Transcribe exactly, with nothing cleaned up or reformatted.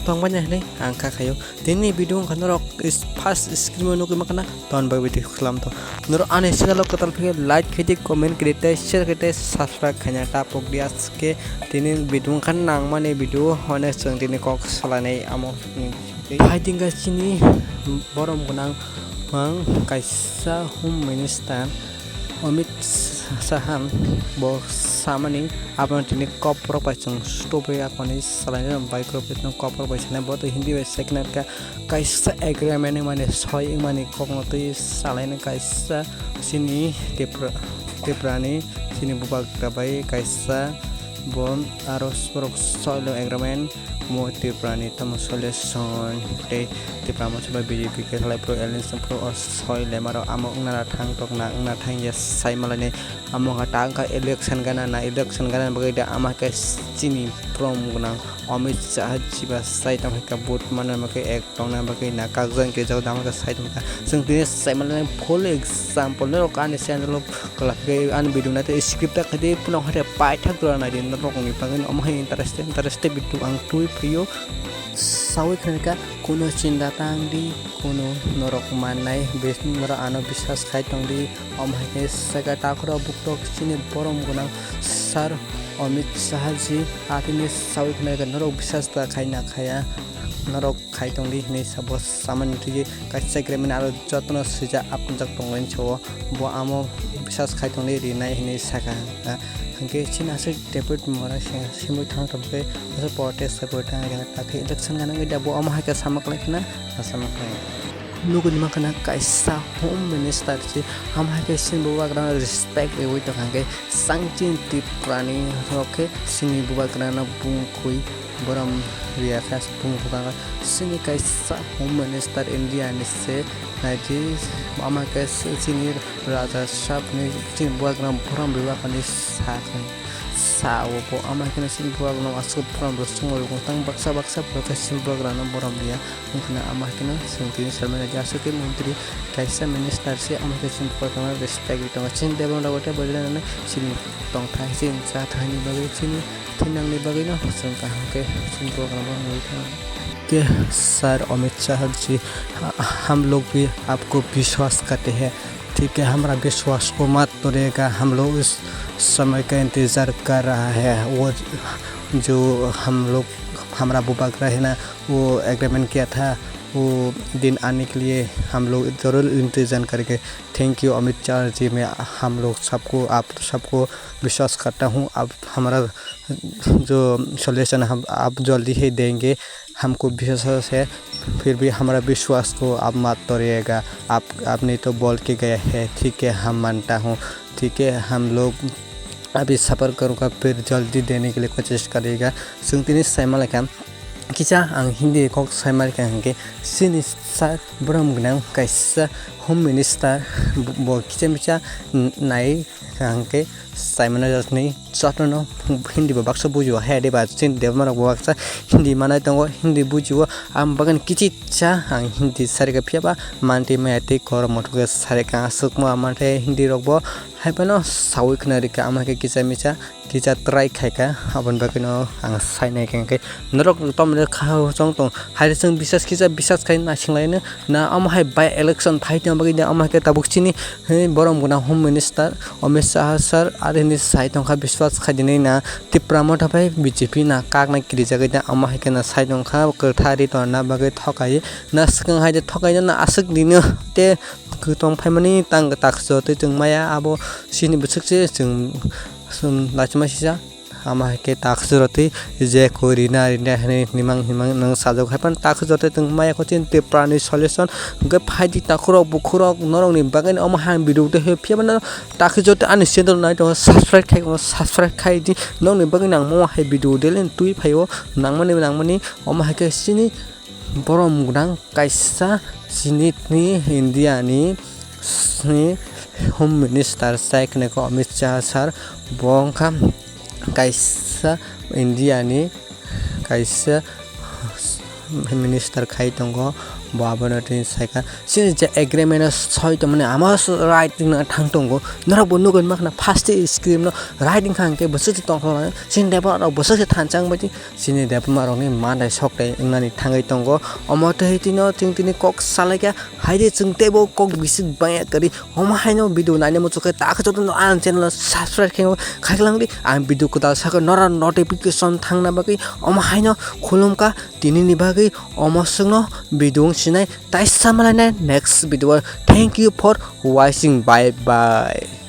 tongmani hinwi ang kha khaio. Tini video wngkha norok is-, first screen o nugwi mankha na, ton bai video khwlam to. Norok ani channel o kwtal phikhe like khaidi, comment khaidi, tei share khaidi, subscribe khaina ta pokdi aske. Tini video wngkha nangmani video hwnwi chwng tini kok salainai amo. Phai tingkha chini borom gwnang mang kaisa Home Minister Amit Shah bo samani abono tini koprok bai chwng stop bai akoni salainai bai koprok koprok bai sanai bo tei Hindi bai second ka kaisa agreement wngmani soi wngmani kokno twi salainai kaisa chini Tripura, Tripurani chini bubagra bai kaisa bo aro borok soilo agreement mo Tripurani tamo solution tei Tipra Motha bai B J P khe khlai phuru alliance wng phuru o soi lemaro amo wngna thang tokna wngna thang ya sai malainai amo wngkha ta wngkha election gana na election gana bagwi da ama khe chini borom gwnang Amit Shah chiba sai tong kha vote manna bagwi ek tongna bagwi na kakjang khe jagao dama khe sai tong kha chwng tini sai malainai full example norok ani channel o kwlak khe ani video naitwi skip ta khaidi phano hai paithak jora naidi norokni bagwi omo hai interest interest video ang twi phio. Sawi khwrwngkha kuno chinta tang di, kuno norok mannai bis-, norok ano biswas khai tong di. Omo hai khe saka takhoro bukrok chini borom gwnang sir Amit Shah ji atini sawi khwrwngkha norok biswas ta khai na khaya norok khai tong di hinwi sabo samani twi kaisa agreement aro jotono swijak aphunjak tongo hinwi sao bo amo biswas khai tong di rinai hinwi saka hwnkhe chini aswk David Mora se simui thang tong khe aswk protest khai bo thang khe election gana wngkhe da bo omo hai khe sama kwlai khna asama khlai nugwi mankha na kaisa Home Minister se omo hai khe chini bubagrano respect riwi tongkha hwnkhe sangchini Tripurani rok khe chini bubagrano bungkhui borom riya khe aswk bung bubagra chini kaisa Home Minister India ni se naidi ama khe chini Raja Sahab ni chini bubagrano borom riwa kani sa khe sa o bo ama khe chini bubagrano aswk borom rw swngo tang baksa baksa borok khe chini bubagrano borom riya wngkha ama khe chwng tini salmani aswk khe montri kaisa minister se ama khe chini bubagrano respect tongo chini debra rok tei bwrwi rok chini tongthai chini cha thaini bagwi chini Thinangni bagwino chwng kaham khe chini program o nugwi thang. Ke sir Amit Shah ji, हम लोग भी आपको विश्वास करते हैं, ठीक है, हमारा विश्वास को मत तोड़िएगा, हम लोग उस समय का इंतज़ार कर रहा है। वो जो हम लोग, हमारा बुबागरा है ना, वो एग्रीमेंट किया था, वो दिन आने के लिए हम लोग ज़रूर इंतज़ार करेंगे। Thank you अमित शाह जी, मैं हम लोग सबको, आप सबको विश्वास करता हूँ, आप हमारा जो सॉल्यूशन हम आप जल्दी ही देंगे, हमको विश्वास है, फिर भी हमारा विश्वास को आप मत तोड़िएगा। आप, आपने तो बोल के गए हैं, ठीक है, हम मानता हूँ, ठीक है, हम लोग अभी सब्र करूँगा, फिर जल्दी देने के लिए कोशिश करिएगा। Chwng tini saima lekha kisa ang Hindi kok saima lekha hwnkhe chini sir borom gwnang kaisa Home Minister bo kisa misa nai hwnkhe saimano jatni jotono Hindi bo baksa bujio hai de ba chini debma rok bo baksa Hindi manai tongo, Hindi bujio. Ang bagani kichitsa ang Hindi sarika phiya ba manti maya tei kormo thok sarika aswkma manthe Hindi rok bo hai phano sawi khna rikha ama khe kisa misa kisa try khaikha aboni bagwino ang sainai khe norok tomle kha chong tong hai chwng bisas kisa bisas khai naisinglaino. Na omo hai by election phai tongma bagwi na omo hai khe tabuk chini, he, borom gwnang Home Minister Amit Shah sir ari hinwi sai tongkha biswas khai dinwi na Tipra Motha bai B J P na kaknai kirijagwi na omo hai khe na sai tongkha kwthari tongna bagwi thokai na swkang hai de thokai na aswk dino te kwtwng phaimani tang takswk twi chwng maya abo chini bwswk se chwng, chwng lachima sisa. Ama hai khe takhuk jora twi je koi rina rina hinwi nimang nimang nwng sajak hai phano takhuk jora twi nwng maya kho chini Tiprani solution hwnkhe phaidi takhurok bukhurok norokni bagwi omo hai video twi phiya phano takhuk jora twi ani channel nai tongo subscribe khai tongo subscribe khai di nokni bagwi nang omo hai video daily twi phaio nangmani nangmani omo hai khe chini borom gwnang kaisa chini India ni Home Minister sai khwna khe Amit Shah sir bo wngkha kaisa India ni kaisa minister khai tongo, bo abono tini saikha chini je agreement o soi tongmani amo right wngna thang tongo, norok bo nugwi mankha na first screen no right wngkha hwnkhe bwswk se tongkha chini debra rok bwswk se thansa wngbai chini debra rokni mandai sok tei wngnani thangwi tongo. Omo twi tino chwng tini kok salaikha, haide chwng teibo kok bisik bangya kwrwi. Omo haino video naina muchukhe takhe jotono ang channel o subscribe khe khaiklang di, ang video kwtal sakhe nora notification thangna bagwi. Omo haino khulumkha tinini bagwi, omo swngno video wng sinai taisa malainai next video o. Thank you for watching, bye bye.